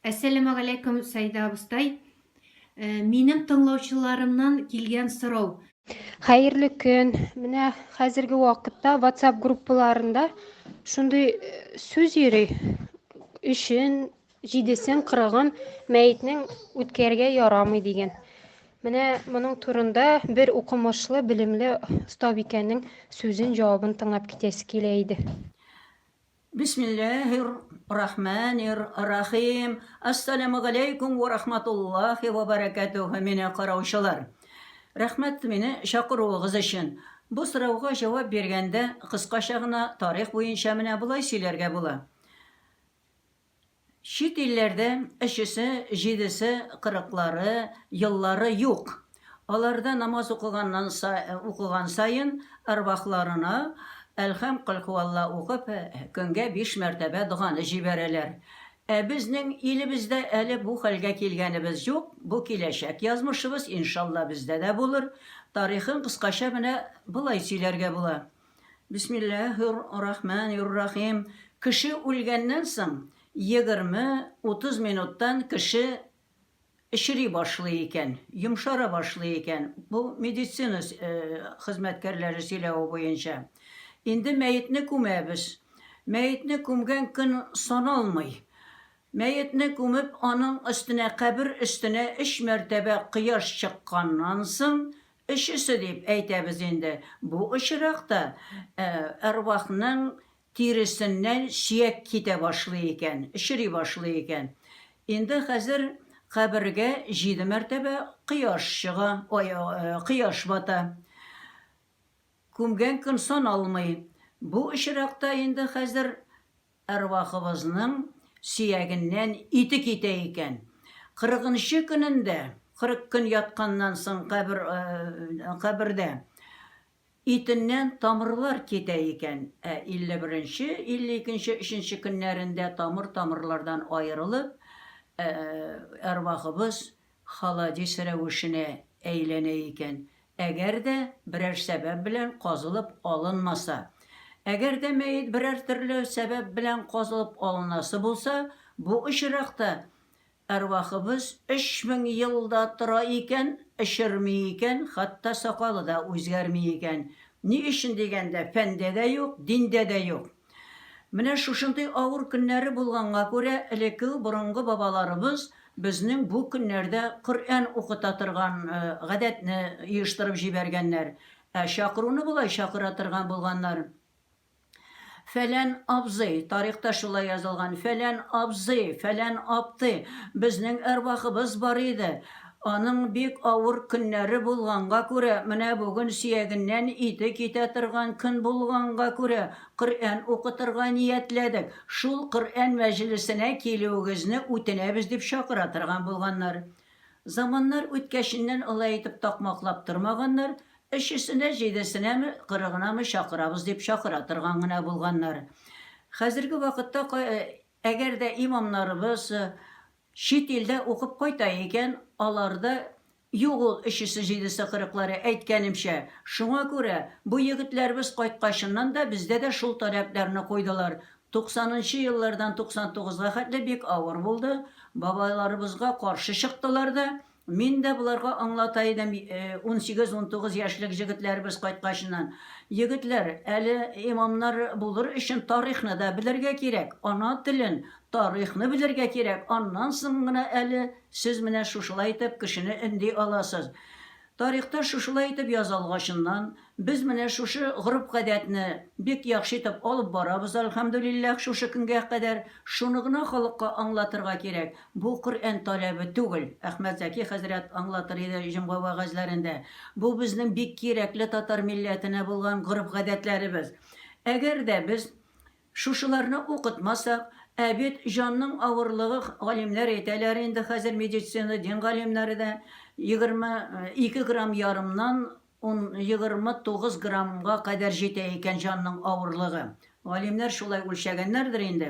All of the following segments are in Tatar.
Әссәламегаләйкүм, Саидә абыстай. Минем тыңлаучыларымнан килгән сорау. Хәерле көн. Менә хәзерге вакытта WhatsApp группаларында шундый сүз йөри. Өчен, җидесен, кырыгын мәетнең үткәргә ярамый дигән. Менә моның турында бер укымышлы, белемле остабикәнең сүзен, җавабын тыңлап китәсе килә иде. Бисмиллаһир рахманир рахим. Ассаламу галәйкүм ва рахматуллахи ва баракатуху, мине караучылар. Рәхмәт мине чакыруыгыз өчен. Бу сорауга җавап биргәндә кыскача гына тарих буенча менә болай сөйләргә була. Чит илләрдә өчесе, җидесе, кырыклары, еллары юк. Аларда намаз укыганнан укыган саен әрвахларына Әлхәм колхуалла укып, көнгә биш мәртәбә доганы җибәрәләр. Ә безнең илебездә әле бу хәлгә килгәнебез юк, бу киләчәк язмышыбыз, иншалла бездә дә булыр. Тарихын кыскача менә болай сөйләргә була. Бисмиллаһир рахманир рахим. Кеше үлгәннән соң 20-30 минуттан кеше эчери башлый икән, йомшара башлый икән. Бу медицина хезмәткәрләре сөйләве буенча. Инде мәетне күмәбез. Мәетне күмгән көн саналмый. Мәетне күмеп, аның өстенә, кабер өстенә өч мәртәбә кояш чыкканнан соң, Өчесе дип әйтәбез инде. Бу очракта әрвахның тиресеннән сөяк китә башлый икән, чери башлый икән. Инде хәзер кабергә җиде мәртәбә кояш чыга, ой, кояш бата. Күмгән көн саналмый. Бу очракта инде хәзер Әрвахыбызның сөягеннән ите китә икән. Кырыгынчы көнендә, 40 көн ятканнан соң кабер, кабердә, итеннән тамырлар китә икән. Ә 51 нче, 52 нче, өченче көннәрендә тамыр тамырлардан аерылып, әрвахыбыз халадис рәвешенә әйләнә икән. Әгәр дә берәр сәбәп белән казылып алынмаса. Әгәр дә мәет берәр төрле сәбәп белән казылып алынасы булса, бу очракта әрвахыбыз 3000 ел да тора икән, эчерми икән, хәтта сакалы да үзгәрми икән. Ни өчен дигәндә, фәндә дә юк, диндә дә юк. Менә шушындый авыр көннәре булганга күрә, элекке борынгы бабаларыбыз безнең бу көннәрдә Коръән укыта торган гадәтне оештырып җибәргәннәр. Ә чакыруны болай чакыра торган булганнар, Фәлән абзый, тарихта шулай язылган, фәлән абзый, фәлән аптый, безнең әрвахыбыз бар иде, Аның бик авыр көннәре булганга күрә, менә бүген сөягеннән ите китә торган көн булганга күрә, Коръән укытырга ниятләдек, шул Коръән мәҗлесенә килүегезне үтенәбез, дип чакыра торган булганнар. Заманнар үткәченнән алай итеп такмаклап тормаганнар, өчесенә, җидесенәме, кырыгынамы чакырабыз дип чакыра торган гына булганнар. Хәзерге вакытта әгәр дә имамнарыбыз, Чит илдә укып кайта икән, аларда юк ул өчесе-җидесе кырыклары, әйткәнемчә. Шуңа күрә, бу егетләребез кайткачыннан да бездә дә шул таләпләрне куйдылар. Туксанынчы еллардан 99 га хәтле бик авыр булды, бабайларыбызга каршы чыктылар да. Мин дә боларга аңлата идем, 18-19 яшьлек җегетләребез кайткачыннан. Егетләр, әле имамнар булыр өчен тарихны да белергә кирәк, ана телен, тарихны белергә кирәк, аннан соң гына әле сез менә шушылай итеп кешене өнди аласыз. Тарихта шушылай итеп язалгачыннан, без менә шушы гореф-гадәтне бик яхшы итеп алып барабыз, әлхәмдүлилләһ, шушы көнгә кадәр. Шуны гына халыкка аңлатырга кирәк, бу Коръән таләбе түгел, Әхмәтзәки хәзрәт аңлатыр иде җомга вәгазьләрендә. Бу безнең бик кирәкле татар милләтенә булган гореф-гадәтләребез. Әгәр дә без Шушыларны укытмасак, ә бит җанның авырлыгы, галимнәр әйтәләр инде хәзер медицина, дин галимнәре дә, 22 грамм ярымнан 29 граммга кадәр җитә икән җанның авырлыгы. Галимнәр шулай үлчәгәннәрдер инде.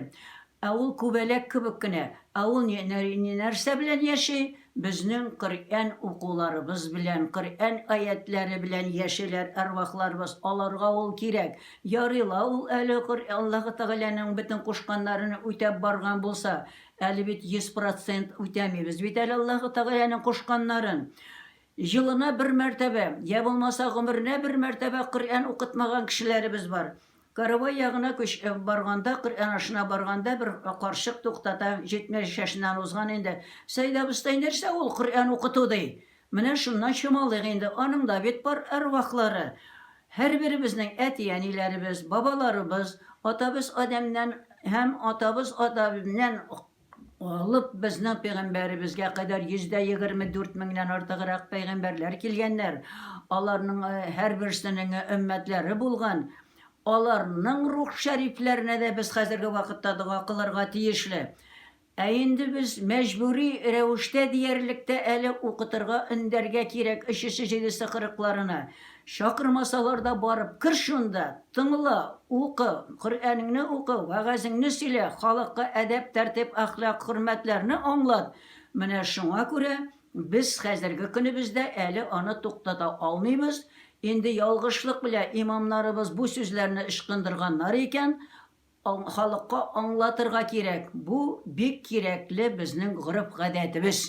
Ә ул күбәләк кебек кенә. Ә ул нәрсә белән яши? Безнең Коръән укуларыбыз белән, Коръән аятьләре белән яшиләр әрвахларыбыз, аларга ул кирәк. Ярый ла ул әле Аллаһы Тәгаләнең бөтен кушканнарын үтәп барган булса. Әле бит 100 процент үтәмибез бит әле Аллаһы Тәгаләнең кушканнарын. Елына бер мәртәбә, я булмаса гомеренә бер мәртәбә Коръән укытмаган кешеләребез бар. Каравай ягына күч барганда, Коръән ашына барганда бер карчык туктата, 70 яшеннән узган инде. Сәйдә абыстай, нәрсә ул Коръән укыту, ди. Менә шуннан чамалыйк инде, аның да бит бар әрвахлары. Һәрберебезнең әти-әниләребез, бабаларыбыз, атабыз Адәмнән һәм атабыз Адәмнән алып безнең пәйгамбәребезгә кадәр 124 меңнән артыграк пәйгамбәрләр килгәннәр. Аларның һәрберсенең өммәтләре булган. Аларның рух шәрифләренә дә без хәзерге вакытта дога кылырга тиешле. Ә инде без мәҗбүри рәвештә диярлек тә әле укытырга өндәргә кирәк өчесе җидесе кырыкларына. Чакырмасалар да барып кер шунда, тыңла, укы, Коръәнеңне укы, вәгазеңне сөйлә, халыкка әдәп, тәртип, әхлак, хөрмәтләрне аңлат. Менә шуңа күрә без хәзерге көнебездә әле аны туктата алмыйбыз. Инде ялгышлык белән имамнарыбыз бу сүзләрне ычкындырганнар икән, Халыкка аңлатырга кирәк, бу бик кирәкле безнең гореф-гадәтебез.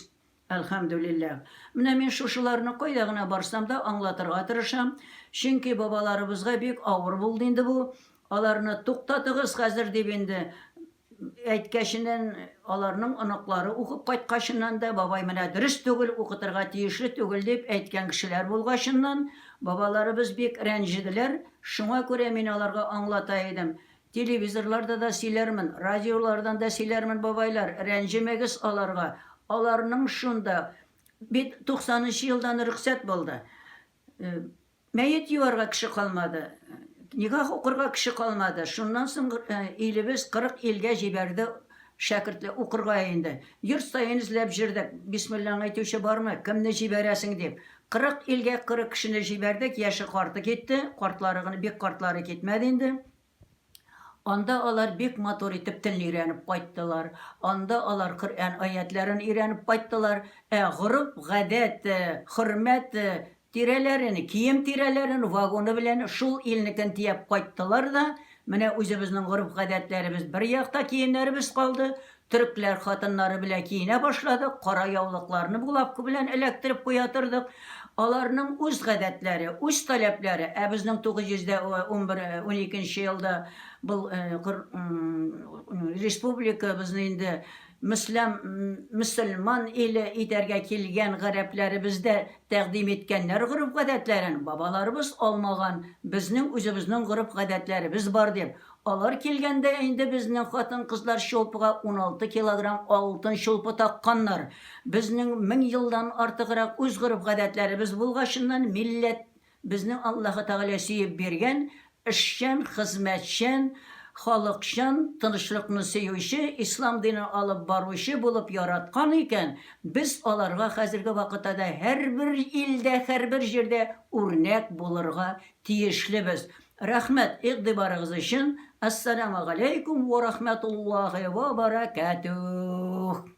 Әлхәмдүлилләһ. Менә мин шушыларны кайда гына барсам да аңлатырга тырышам. Чөнки бабаларыбызга бик авыр булды инде бу. Аларны туктатыгыз хәзер дип инде әйткәченнән, аларның оныклары укып кайткачыннан да, бабай менә дөрес түгел, укытырга тиешле түгел дип әйткән кешеләр булгачыннан, бабаларыбыз бик рәнҗеделәр. Шуңа күрә мин аларга аңлата идем, Телевизорларда да сөйләрмен, радиолардан да сөйләрмен, бабайлар, рәнҗемәгез аларга. Аларның шунда бит туксанынчы елдан рөхсәт булды. Мәет юарга кеше калмады, никах укырга кеше калмады. Шуннан соң илебез 40 илгә җибәрде шәкертләр укырга инде. Йорт саен эзләп җөрдек, бисмиллаң әйтүче бармы, кемне җибәрәсең дип. 40 илгә 40 кешене җибәрдек, яше карты китте, картлары гына, бик картлары китмәде инде. Анда алар бик матур итеп телне өйрәнеп кайттылар. Анда алар Коръән аятләрен өйрәнеп кайттылар. Ә гореф, гадәт, хөрмәт тирәләрен, кием тирәләрен вагоны белән шул илнекен төяп кайттылар да, менә үзебезнең гореф-гадәтләребез бер якта, киемнәребез калды, төрекләр хатыннары белән киенә башладык, кара яулыкларны булавка белән эләктереп куя тордык. Аларның үз гадәтләре, үз таләпләре, ә безнең 911, уникенче елда был республикабызны инде Мөсләм, мөселман иле итәргә килгән гарәпләребез дә тәкъдим иткәннәр гореф-гадәтләрен, бабаларыбыз алмаган, безнең үзебезнең гореф-гадәтләребез бар дип. Алар килгәндә инде безнең хатын-кызлар чулпыга 16 килограмм алтын чулпы такканнар. Безнең 1000 елдан артыграк үз гореф-гадәтләребез булгачыннан милләт Безне Аллаһы Тәгалә сөеп биргән эшчән, хезмәтчән, халыкчан, тынычлыкны сөюче, ислам динен алып баручы булып яраткан икән, без аларга хәзерге вакытта да һәрбер илдә, һәрбер җирдә үрнәк булырга тиешлебез. Рәхмәт игътибарыгыз өчен. Әссәламү галәйкүм вә рахмәтуллаһи вә бәрәкәтүһ.